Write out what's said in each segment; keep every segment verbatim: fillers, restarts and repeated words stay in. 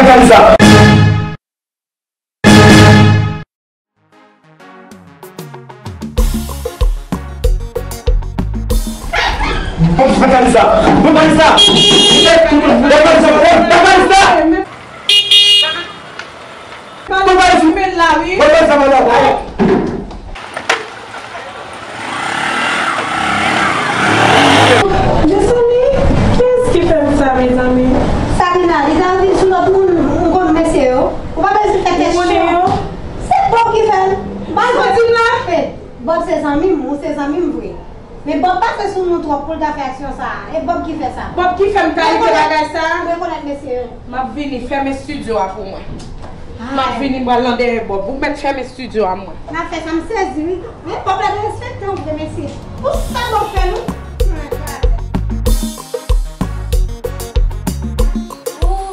Fè sa. Bon, Vanessa! Bon, Vanessa! Bon, Vanessa! Bon, Vanessa! Bon, Vanessa! Bon, Vanessa! Mezanmi, kiyès ki fè m sa, mezanmi? Sabrina, li ta vin sou lòt moun, ou konn mesye yo. Ou pa bezwen fè kesyon. Ou konnen yo? Se Bob ki fè l. Bob se zanmi m, ou se zanmi m vre. Men Bob pase sou nou twòp pou l ta fè aksyon sa a. E Bob ki fè sa. Bob ki fè m kalite bagay sa a? Mwen rekonèt mesye yo. M ap vini, fèmen estidyo a pou mwen. M ap vini, m pral nan dèyè Bob. Ou mèt fèmen estidyo a mwen. M ap fè sa, m sezi wi. Men Bob la derespekte yon vre mesye. Pou sa Bob fè nou? Oh,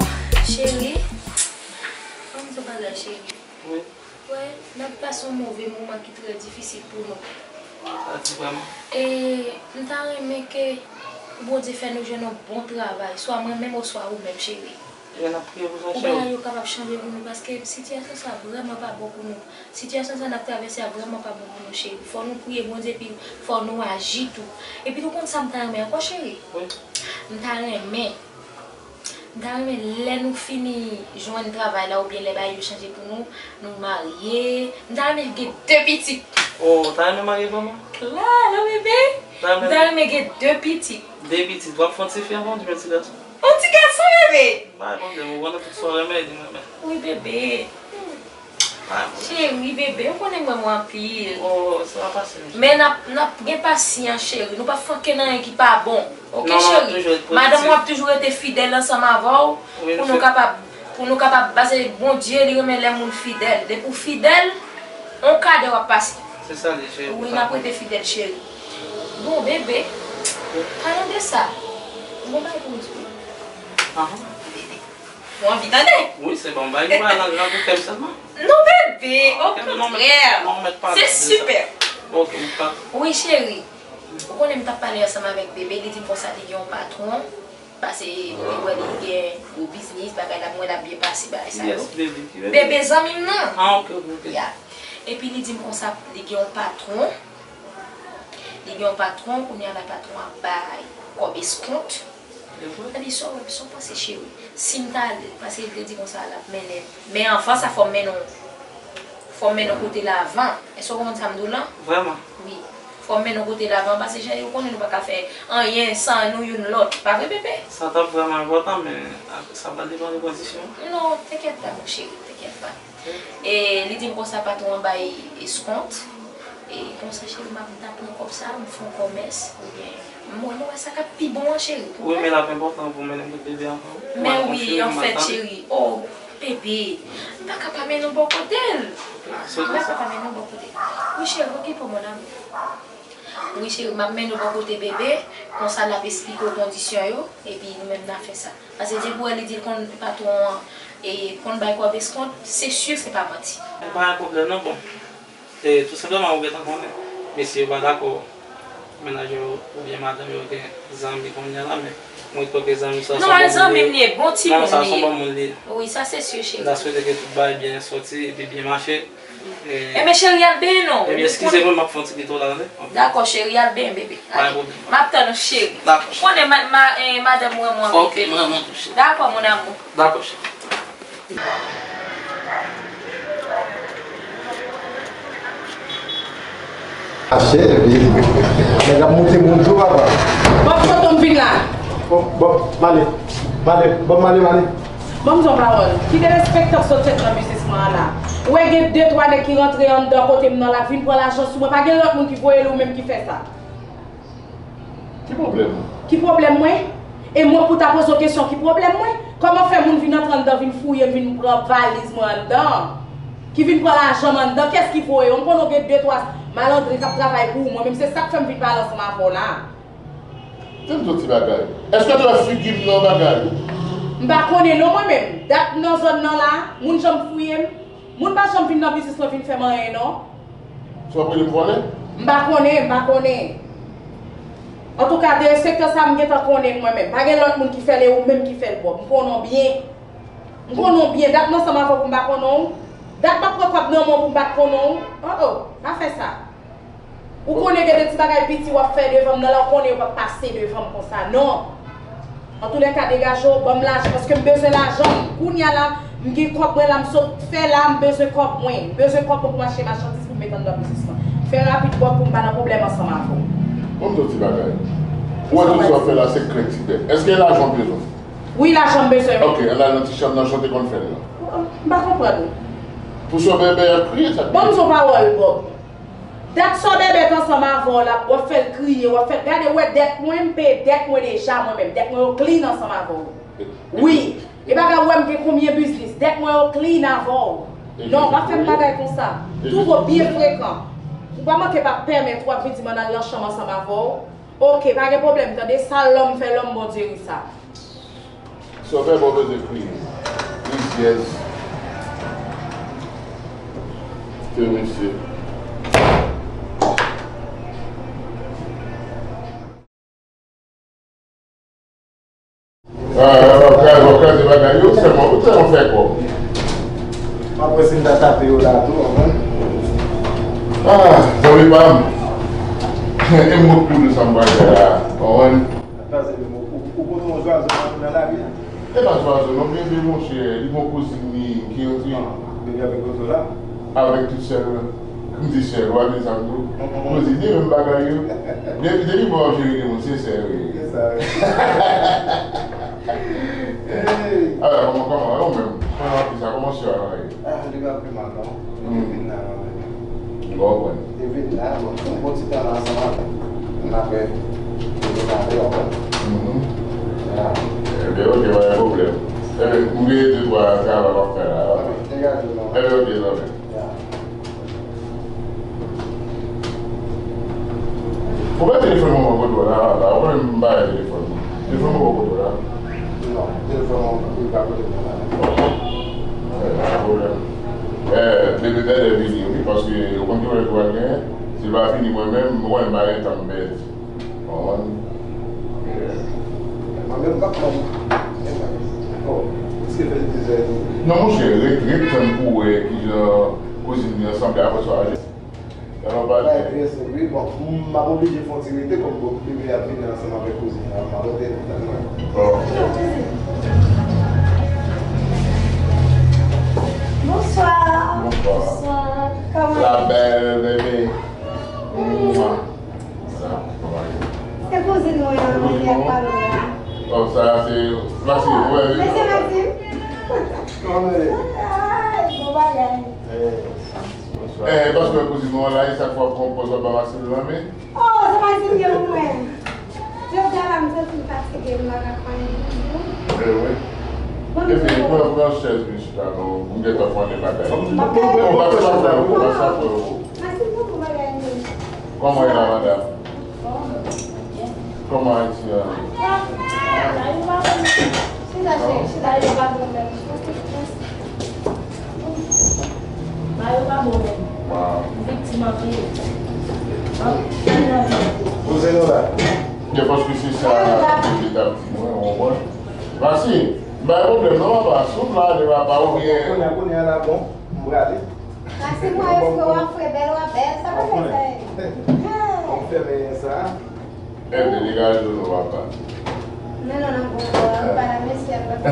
cheri. Fò m di w bagay, cheri. Wi. Wè, n ap pase yon move moman ki trè difisil pou nou. Sa di vrèman. E m ta renmen ke Bondye fè nou jwenn yon bon travay, swa mwen menm oswa ou menm, cheri. Wi, n ap priye pou sa, cheri. Pou bagay yo kapab chanje pou nou, paske sitiyasyon sa vrèman pa bon pou nou. Sitiyasyon sa n ap travèse a vrèman pa bon pou nou, cheri. Fò nou priye Bondye, epi fò nou aji tou. Epi nou konn sa m ta renmen ankò, cheri? Wi. M ta renmen M ta renmen lè nou fini jwenn travay la oubyen lè bagay yo chanje pou nou, nou marye. M ta renmen gen de pitit. Oh, ou ta renmen marye vrèman? Klalo, bebe. M ta renmen gen de pitit. De pitit. W ap fè yon ti fi avan oubyen yon ti gason? Yon ti gason, bebe. Bay pwoblèm, ou konnen tout sa w renmen, li renmen. Wi, bebe. Cheri, bebe, ou konnen m renmen w anpil. Oh, sa va pase, cheri. Men n ap, n ap gen pasyans, cheri. Nou p ap fè okenn anyen ki pa bon. Oke, cheri? Madanm ou ap toujou rete fidèl ansanm avè w pou nou kapab, pou nou kapab, paske Bondye, li renmen lè moun fidèl. Depi w fidèl, on kadè w ap pase. Se sa li ye, cheri. Wi, n ap rete fidèl, cheri. Bon, bebe, palan de sa, m gon bagay pou m di w. Bebe. Ou anvi tande? Wi, se bon. Bay mwen nan gran pou kè m sèlman. Non, bebe, okontrè. Se sipè. Ok, m pa. Wi, cheri. Ou konnen m t ap pale ansanm avèk bebe, li di m konsa li gen yon patwon. Pase, li wè li gen gwo biznis, bagay la, mwen l ap byen pase, bagay sa yo. Yes, bebe, ki bebe? Bebe zanmi m nan. Ah, ok, ok, ok. Ya. Epi li di m konsa, li gen yon patwon. Li gen yon patwon, kounye a la patwon ap bay kòb eskont. Epi sa w, sa w panse, cheri? Si m t ale, paske li te di konsa l ap mennen m. Men anvan sa, fò m mennen w, fò m mennen w kote l avan. Èske w konprann sa m di w lan? Vrèman? Wi. Fò m mennen w kote l avan, paske cheri, ou konnen nou pa ka fè anyen san nou youn lòt. Pa vre, bebe? Sa t ap vrèman enpòtan, men sa pral depann de kondisyon. Non, tenkèt pa, mon cheri, tenkèt pa. E li di m konsa patwon an bay eskont. E konsa, cheri, m ap, m ta pran kòb sa, m fè yon kòmès, oubyen m wè, m wè sa k ap pi bon an, cheri. Wi, men l ap enpòtan pou w mennen m kot bebe anvan. Men wi, anfèt, cheri, oh, bebe, m pa ka pa mennen w bò kote l. M pa ka pa mennen w bò kote l. Wi, cheri, okipe w, mon amour. Wi, cheri, m ap mennen w bò kote bebe, konsa l ap esplike w kondisyon yo, epi nou menm n a fè sa. Paske depi w wè li di l konn patwon an, e konn bay kòb eskont, se si se pa manti. Pa gen pwoblèm non, bon. E, tou senpleman, ou gentan konnen. Mesye yo pa dakò, mennaj yo oubyen madanm yo gen zanmi kounye a la, men mwen kwè ke zanmi sa se yon bon moun li ye. Non, zanmi m li ye, bon timoun li ye. Non, sa se yon bon moun li ye. Wi, sa se si, cheri. N ta swete ke tout bagay byen sòti epi byen mache. Enben, cheri, al benyen non. Enben, eskize mwen, m ap fè yon ti pito la, tande? Dakò, cheri, al benyen, bebe. Pa gen pwoblèm. M ap tann ou, cheri. Dakò, cheri. Konnen ma, ma, eh, madanm mwen, mwen. Ok, mwen, mwen tou, cheri. Dakò, mon amour. Dakò, cheri. Achè, bebe. Nèg ap moute moun tou, papa. Bon, kote m vin la? Bon, bon, m ale. M ale. Bon, m ale, m ale. Ban m di w yon pawòl. Ki derespektan sot fèt nan biznis mwen an la. Ou wè gen de twa nèg ki rantre anndan kote m nan la k vin pran lajan sou mwen. Pa gen lòt moun ki voye l, ou menm ki fè sa. Ki pwoblèm ou? Ki pwoblèm mwen? E mwen pou ta poze w kesyon ki pwoblèm mwen? Kòman fè moun vin antre anndan vin fouye m, vin pran valiz mwen anndan? Ki vin pran lajan m anndan? Kiyès ki voye yo? M konnen w gen de twa malandren k ap travay pou ou. Mwen menm se sa k fè m vin pale ansanm avè w la. Tande yon ti bagay. Èske w te wè figi m nan yon bagay? M pa konnen non mwen menm. Dat m nan zòn nan la, moun janm fouye m. Moun pa janm vin nan biznis mwen vin fè m anyen non. Se w ap rele m vòlè? M pa konnen, m pa konnen. Antouka, derespektan sa m gentan konnen l mwen menm. Pa gen lòt moun ki fè l, e ou menm ki fè l, Bob. M konnen w byen. M konnen w byen, dat m ansanm avè w pou m pa konnen w? Dat m ap pran kòb nan men w pou m pa t konnen w? Oh, oh, pa fè sa. Ou konnen gen de ti bagay piti w ap fè devan m nan la, ou konnen yo p ap pase devan m konsa, non. Antoulèka, degaje w, ban m lajan, paske m bezwen lajan m. Kounye a la, m gen kòb mwen la, m sot fè la, m bezwen kòb mwen. M bezwen kòb mwen pou m achte machandiz pou m mete anndan biznis lan. Fè rapid, Bòb, pou m pa nan pwoblèm ansanm avè w. Ban m di w ti bagay. Ou wè tout sa w ap fè la, se krent ti tèt. Èske lajan w bezwen? Wi, lajan m bezwen, wi. Ok, ann al nan ti chanm nan jan w te konn fè l lan. M pa konprann ou. Pou sò bèbè ap kriye, sa k Ban m di w pawòl, Bòb. Dat sò bèbè t ansanm avè w la, w ap fè l kriye, w ap fè l gade, w wè dèt mwen, m peye dèt mwen deja mwen menm. Dèt mwen yo clean ansanm avè w. Wi. E bagay ou wè m gen konbyen biznis, dèt mwen yo clean avè w. Non, pa fè m bagay konsa. Touvo byen frekan. Ou pa manke pa pèmèt w ap vin di m ann al nan chanm ansanm avè w. Ok, pa gen pwoblèm, tande, sa lòm fè lòm, Bondye ri sa. Sòvè bon bezwen kriye. Rizyèz. Ke mesye. Ah, w ap kraze, w ap kraze bagay yo, sèlman, ou sèlman fè kòb. M ap wè si m ta tape yo la tou, w konprann? Ah, zanmi pa m. E m wè kou de sa m pral fè la, w konprann? Kraze men, ou, ou, ou konnen yon zwazo nan, nan lari a? E pa zwazo non, men de monchè, li gon kouzin li ki rantre. Ah, depi avèk zwazo la? Avèk tout sèl, m di sèl, w a di sa m tou. Kouzin, li menm bagay yo. Depi, depi bon, ap jere de moun, se sèl, wi. Se sa, wi. Hey. Alò, kòman, kòman, ou menm? Kòman ap di sa? Kòman sè a ye? Ah, li pa pi mal non. Li vin la, m konprann. Li vin la, bon, yon bon ti tan la ansanm avè m. Apre, li vin apre, w konprann. Mhm. Ya. Ebyen, ok, pa gen pwoblèm. Ebyen, m gen de twa travay m ap fè la. Degaje w non. Ebyen, ok, zanmi. Ya. Ou mete telefòn mwen kote w la, la, ou konnen m pa gen telefòn mwen. Telefòn mwen kote w la? Non, telefòn mwen li pa kote mwen la. Ok. Eh, pa gen pwoblèm. Eh, bebe Bèlè vini, wi, paske ou konn ki pwoblèm ki pral genyen. Si l pa vini mwen menm, mwen, m pa gen tan m pèdi. Konprann? Eh. Mwen menm, m p ap pran. Oh, prèske fè l dezè. Non, monchè, ret, ret tann pou w wè kijan kouzin li an sanble, apre sa w aji. Bay trè senp, wi. Bon, m ap oblije fè yon ti rete kòm bon, bebe ap vini ansanm avèk kouzin an. M ap rete tann mwen. Bon. Bonswa. Bonswa. Bonswa. Kòman? La belle, bebe. Mwa. Sa, kòman ye? Se kouzin mwen an, li ap pale la. Oh, sa se Maxime, wè, wi. Mesye Maxime. Kòman w ye? Ay, bon bagay. Eh. Bonswa. Eh, paske kouzin mwen la, e chak fwa w pran pòz w ap ba Maxime lanmen. Oh, se Maxime gen pou mwen. Jodi a la, m santi m fatige, m pa ka fè anyen ditou. Eh, wi. Ebyen, pran, pran chèz, wi, chita non, m gentan fè anyen bagay. Bon, pa sa pran, pa sa pran. Maxime, bon bagay, wi. Kòman w ye la, madanm? Kòman Ayiti an ye? Chita, chita, chita, yo pa bon menm. Ba yo pa bon menm. Wow. Viktim anpil. Anpil, anpil. Poze nou la. Gen paske se sa ki te t ap di mwen, ou konprann? Maxime, m pa gen pwoblèm non, papa. Si w vle ale, papa, oubyen kounye a, kounye a la, bon, m prale. Maxime, mwen, èske w ap fre bèl, w ap bèl? Sa pa fè sa. Bon, fèmen sa. Ebyen, degaje w non, papa. Men non, nan bon bò, pa la mesye, papa.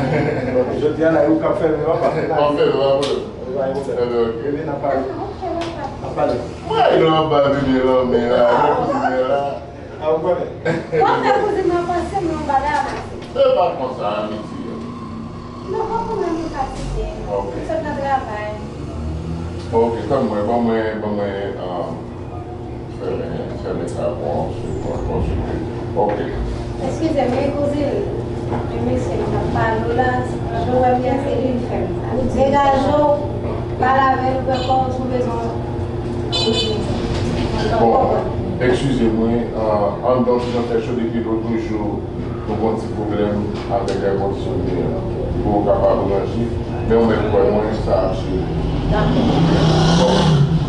Jodi a la, ou k ap fèmen, papa. W ap fèmen, pa pwoblèm. Ebyen, ok. Ebyen, n ap pale. Ah, ok, papa. N ap pale. Mwen, non, papa, vini lanmen la, vini la. Ah, ou konnen. W ap fè kouzin nan panse m yon bagay a pase. Se pa konsa, Midi. Non, pa pwoblèm, m fatige. Ok. M sot nan travay. Ok, tann mwen, ban mwen, ban mwen, ah, fèmen, fèmen sa pou yon segonn, pou yon segonn. Ok. Eskize m, wi, kouzin. Men mesye, m ap pale w la, jan w wè m ye a, se li k fè m sa. Degaje w, pale avè l, ou pran kò w, si w bezwen. Bon, eskize mwen, ah, anndan ti jan fè cho depi lòt jou. Nou gen yon ti pwoblèm avèk èkondisyone an. Pou w kapab range, men ou mèt kwè mwen, sa ap jere. Dakò. Bon,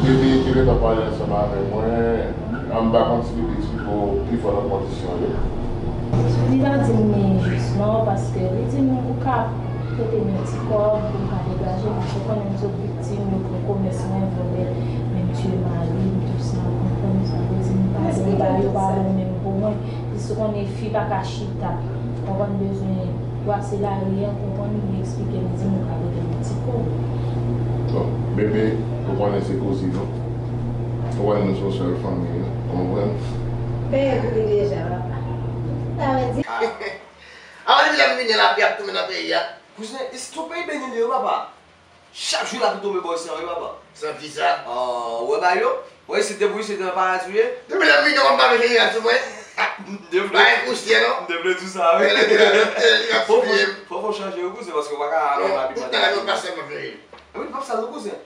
depi te gentan pale ansanm avèk mwen, an m pa konn si li te eksplike w pi fò nan kondisyon yo. Li pa di m li jis non, paske li di m ou ka Prete m yon ti kòb pou m ka degaje, paske w konnen m sot viktim, yo pran komès mwen, vòlè, menm tiye mari m, tou sa, w konprann sa vle di, m pa bon, ba yo pa bon menm pou mwen. Jis ou konnen fi pa ka chita, w konprann, bezwen brase lari a, w konprann, li eksplike m, di m ou ka prete m yon ti kòb. Bon, bebe, ou konnen se kouzin nou. Ou konnen nou se yon sèl fanmi, ou konprann? Peye pou li deja, papa. Sa vle di. Avan depi lè m vini la, pi ap tounen nan peyi a. Kouzen, e se yon peyi beni li ye wi, papa. Chak jou lapli tonbe bò isit, wi, papa. Santi sa? Ah, ou wè bagay yo? Ou wè isit, depi isit nan paradi ou ye? Depi lè m vini, w ap mare jeneral sou mwen. M te vle. Bagay pousyè, non? M te vle di sa, wi. Fò, fò, fò, fò chanje, wi, kouzen, paske w pa ka ap ap ap. Non, tout bagay yo pa sèlman fè. Wi, pap sa, non, kouzen.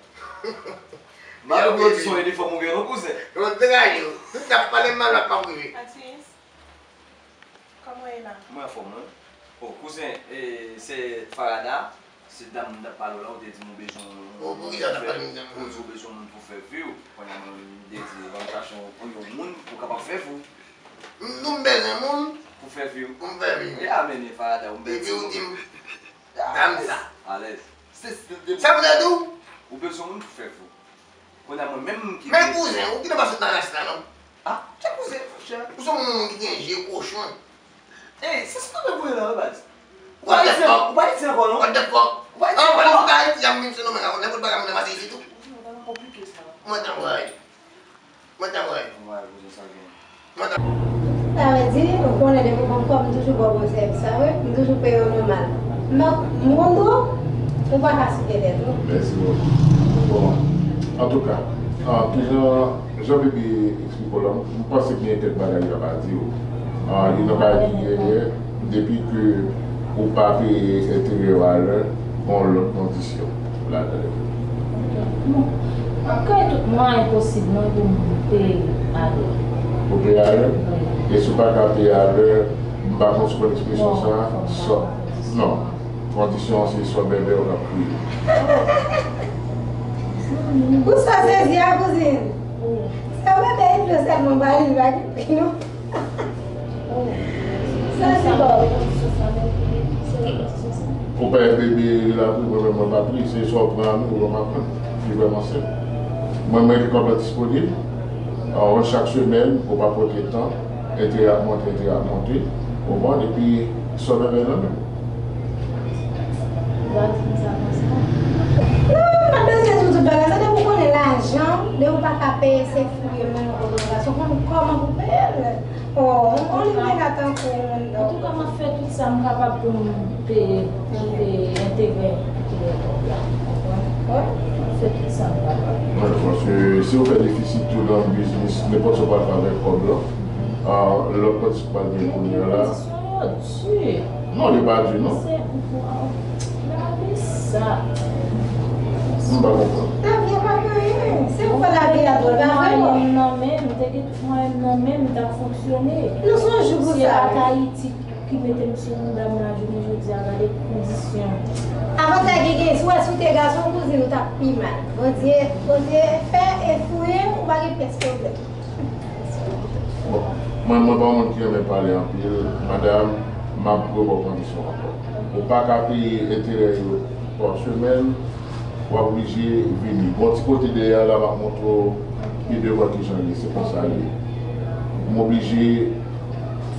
Mari m yo di se yon inifòm ou gen, non, kouzen. Yo deraye yo. Tout n ap pale mal, l ap pa prive. Atis. Kòman w ye la? Mwen anfòm, wi. O, kouzen, e, se Farada, se dam m t ap pale w la, ou te di m ou bezwen yon moun pou fè, ou di ou bezwen yon moun pou fè vi w. Kounye a mwen, m te di, ban m chache yon, yon moun pou kapab fè vi w. M di w m bezwen moun pou fè vi w. Pou m fè vi w. E a mennen Farada, ou m bezwen. Epi ou di m, dam sa. Alèz. Se, se, se, sa vle di w? Ou bezwen moun pou fè vi w. Kounye a mwen menm ki. Men kouzen, ou gentan pa sot nan ras la, non? Ah, ki kouzen, monchè? Ou se yon moun ki gen je kochon. Ey, se sou tonbe pou yo la, wi, baz. What the fuck? Ou pa Ayiti ankò, non? What the fuck? Ou pa Ayiti ankò, non? An, ou pa Ayiti, a m vin se non, men, nenpòt bagay moun nan pase isit, tou. Non, bagay konplike, sa. Mwen tanpri. Mwen tanpri. Mwen tanpri. Sa vle di, ou konnen depi w ban m kòb, m toujou ba w bon sèvis, sa vre? M toujou peye w nòmal. M, m konn tou, ou pa ka site tèt ou. Mèsi bokou. Bon, antouka, ah, kijan Jan Bebe eksplike w la, m panse gen kèk bagay li pa di w. Ah, youn nan bagay ki genyen, depi ke ou pa peye enterè yo alè, gen yon lòt kondisyon ladan l. Bon, m ap gaye tout mwayen posib mwen pou m peye alè. Pou peye alè? Wi. E si w pa ka peye alè, m pa konn si w konn ekspresyon sa, non, fòk m ba w kondisyon. Non. Kondisyon an se sò bèbè w k ap kriye. Ou sa sezi a, kouzin? Sò bèbè, li dlo sèlman ba li, li pa gen pri, non. Sa se bon. Ou pa Bebe, li la pri, mwen menm mwen pa pri, se swa w pran a nou, ou pa pran. Li vrèman senp. Mwen, mwen gen kòb la disponib. An, chak semèn, ou pa pote tan, enterè ap monte, enterè ap monte. Ou konprann? Epi, sò bèbè nan men w. Ou pa di m sa konsa. Non, m pa bezwen di w tout bagay sa, depi w konnen lajan, depi w pa ka peye, se fouye men w nan kòb la, se w konn kòman pou peye l. Oh, on, on li mega tankou moun. Antouka, m ap fè tout sa m kapab pou m peye, peye enterè, enterè kòb la. Konprann? Wi. M ap fè tout sa m kapab. Wi, paske si w fè defisit tou nan biznis, nenpòt sa w pral fè avèk kòb la, ah, lòt kondisyon pral gen kounye a la. Kondisyon yo di. Non, yo pa di, non. Se, waw. Gade sa. M pa konprann. Lavi a pa gen anyen. Se ou fè lavi a dwòl, pa vre, non? Mwen menm, te gen Mwen menm nan men m t ap fonksyone. Nou se yon jou pou sa. Si se pa t Ayiti ki mete m sou mouda m la jounen jodi a, gade kondisyon. Avantaj li gen, si w wè si w te gason, kouzin, ou t ap pi mal. Bondye, Bondye fè e fouye, ou pa gen pyès pwoblèm. Bon, mwen, mwen pa yon moun ki renmen pale anpil. Madanm, m ap reprann kondisyon ankò. Ou pa ka peye enterè yo pa semèn, w ap oblije vini. Gon ti kote dèyè a la, m ap montre w pi devan kijan l ye. Se konsa l ye. M oblije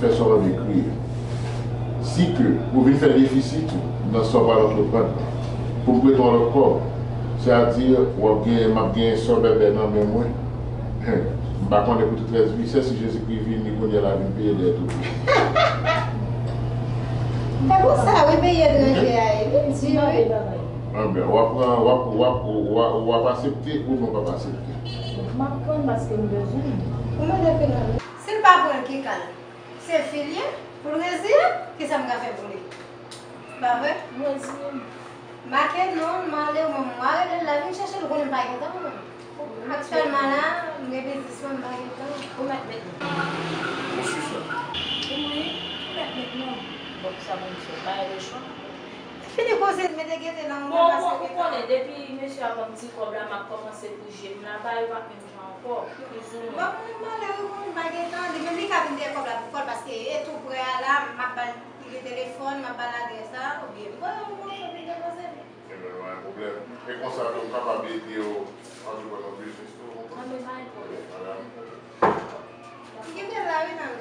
fè sa w ap ekri. Si ke ou vin fè defisit ou nan sa w pral antreprann nan, pou m prete w yon lòt kòb, sètadi w ap gen, m ap gen sò bèbè nan men mwen. M pa konnen pou tout rès vi, sèl si Jezikri vini kounye a la vin peye dèt ou tou. Se pou sa, wi, peyi etranje a ye. Li di, wi. Anben, w ap pran, w ap, w ap, w ap, w ap aksepte oubyen w p ap aksepte? M ap pran l paske m bezwen l. Ou mande fè nan men. Si l pa pran l, ki ka l? Se fi l ye, pou l reziye, kisa m ka fè pou li? Pa vre? M reziye m. Make non, m ale, ou menm, m a rele l la, vin chèche l, ou konnen m pa gen tan, mwen. Aktyèlman la, m gen biznis mwen, m pa gen tan. Ou mèt met non. Ou si sa? Wi, ou mèt met non. Bon, sa bon, se pa le chwa. Fini koze, mete gete nan moun nan. Bon, paske ou konnen, depi mesye a ban m ti kòb la, m ap kòmanse bouje m la, bagay yo p ap menm jan ankò. Bon, mwen, m ale, wi, mwen, m pa gen tan. Li menm, li ka vin dèyè kòb la pou kò l, paske e tou prè a la, m ap ba l telefòn, m ap ba l adrès la, oubyen m voye yon mòso. Ebyen, nou pa gen pwoblèm. E konsa tou, m kapab ede w antreprè yon biznis tou, ou konprann? Madam. Ki gen bèl la, wi, nan.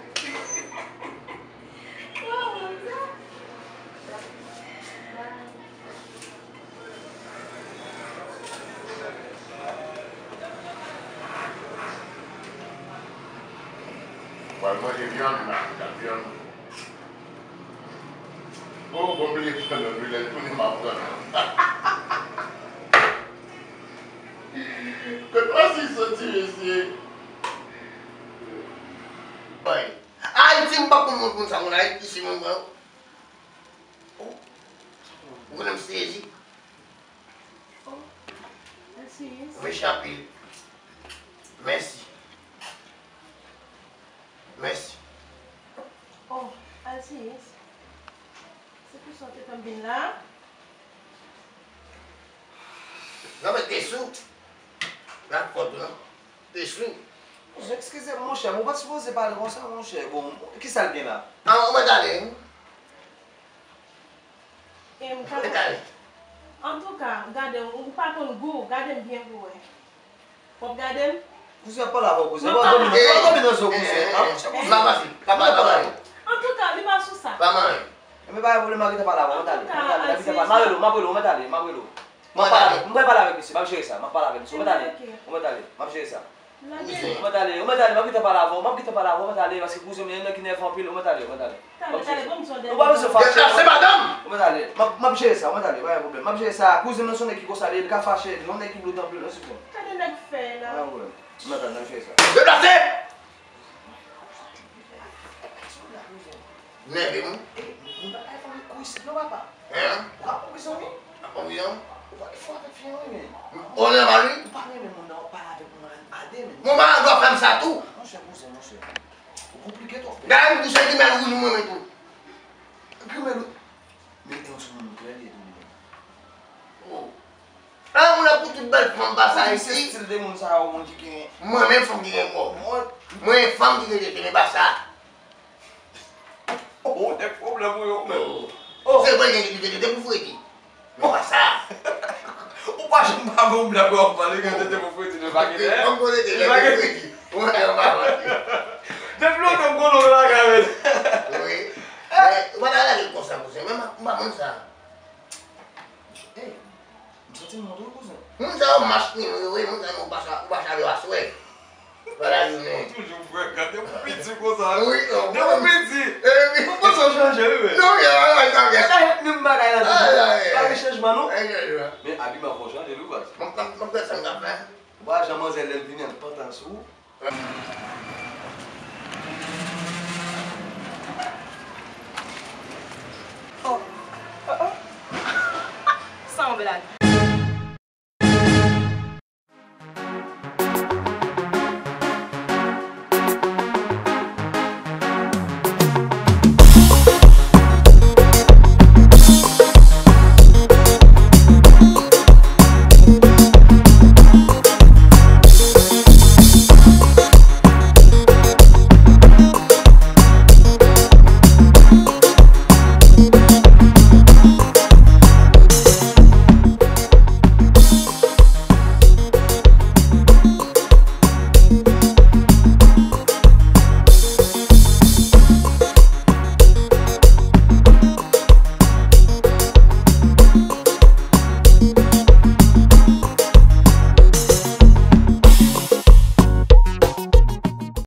Waw, konsa. Pral manje vyann la, gad vyann. Oh, bon, bliye fè lòt vilèj pou li m ap pran. Kot Francis soti, mesye? Bay. Ayiti, m pa konn moun, moun sa, moun Ayiti, si moun pran. Oh. Ou konnen m sezi. Oh, mèsi. Mèsi anpil. Mèsi. Mèsi. Oh, Alcius. Se pou sa w te fè m vin la? Non, men te sou. Nan kòd, non. Te sou. Eskize m, monchè, men w pa t sipoze pale konsa, monchè. Bon, kisa l gen la? Ah, ou mèt ale, wi. E m ka... Antouka, gade, ou pa konn gou, gade m byen pou wè. W ap gade m? Kouzen, ap pale avè w, kouzen. W ap domine, w ap domine zo, kouzen. Antouka, li pa sou sa. Enben, pa gen pwoblèm, m ap gentan pale avè w, mwen t ale. Mwen t ale, m ap gentan pale. M ap rele w, m ap rele w, mwen t ale, m ap rele w. M ap pale avè, m pral pale avè misye, m ap jere sa, m ap pale avè misye. Mwen t ale, mwen t ale, m ap jere sa. Mwen t ale, mwen t ale, mwen t ale, m ap gentan pale avè w, m ap gentan pale avè w, mwen t ale, paske kouzen m, yon nèg ki nève anpil, mwen t ale, mwen t ale. Talè, talè, ban m di w dènye bagay. Ou pa bezwen fache. Deplase, madanm! Mwen t ale, m ap, m ap jere sa, mwen t ale, pa gen pwoblèm. M ap jere sa, kouzen m nan se yon nèg ki konsa li ye, li ka fache, li yon nèg ki brut anpil, non, sou fon. Gade nèg fè la. Pa gen pwoblèm. Mwen t ale, m ap jere sa. Deplase! Nève m wi. Hein? Ou ka konprizon wi. Ap konprizon? Ou pa gen fò avèk fi an wi, men. Ou renmen l? Ou pa renmen moun nan, w ap pale avèk moun nan a de, men. Bon, ba, dwa fè m sa tou. Monchè, kouzen, monchè. Ou konplike twòp. Gade m bouch grimèl wouj mwen menm tou. Grimèl wouj. Men e yon sou moun klè li ye tou li menm. Oh. Ah, moun ap pou tout bèl fanm pa sa isi. Se stil de moun sa yo, moun ki gen... Mwen menm fanm ki gen kòb. Mwen fanm ki gen tete, men pa sa. Oh, nèg pwoblèm ou yo menm. Oh. Se vre gen tete, tete pou fredi. Men pa sa. Ou pa janm pa gen yon blag w ap pale, gen tete pou fredi, men pa gen tete. Fanm pou tete, tete pou fredi. Ou wè, ou pa manti. Depi lontan m konnen w lakay, men. Wi. Men, ou pa ta lage l konsa, kouzen. Men, m pa konn sa. Ey, m santi m wont wi, kouzen. Moun sa yo mach ni yo, wi, moun sa yo pa sa, ou pa chale aswè. Pa la jounen. Ou toujou frè, gade, depi w piti konsa. Wi, non. Depi w piti. Epi. Ou panse w chanje, wi, men. Non, gen bagay sa, gen. Sa menm bagay la toujou. Ay, ay, ay. Pa gen chanjman, non. Ay, ay, ay. Men abiman fò w chanje, wi, baz. M ap, m ap, m ap gade sa m ka fè. Ou pa jan manzè lè l vini, l pantan sou ou.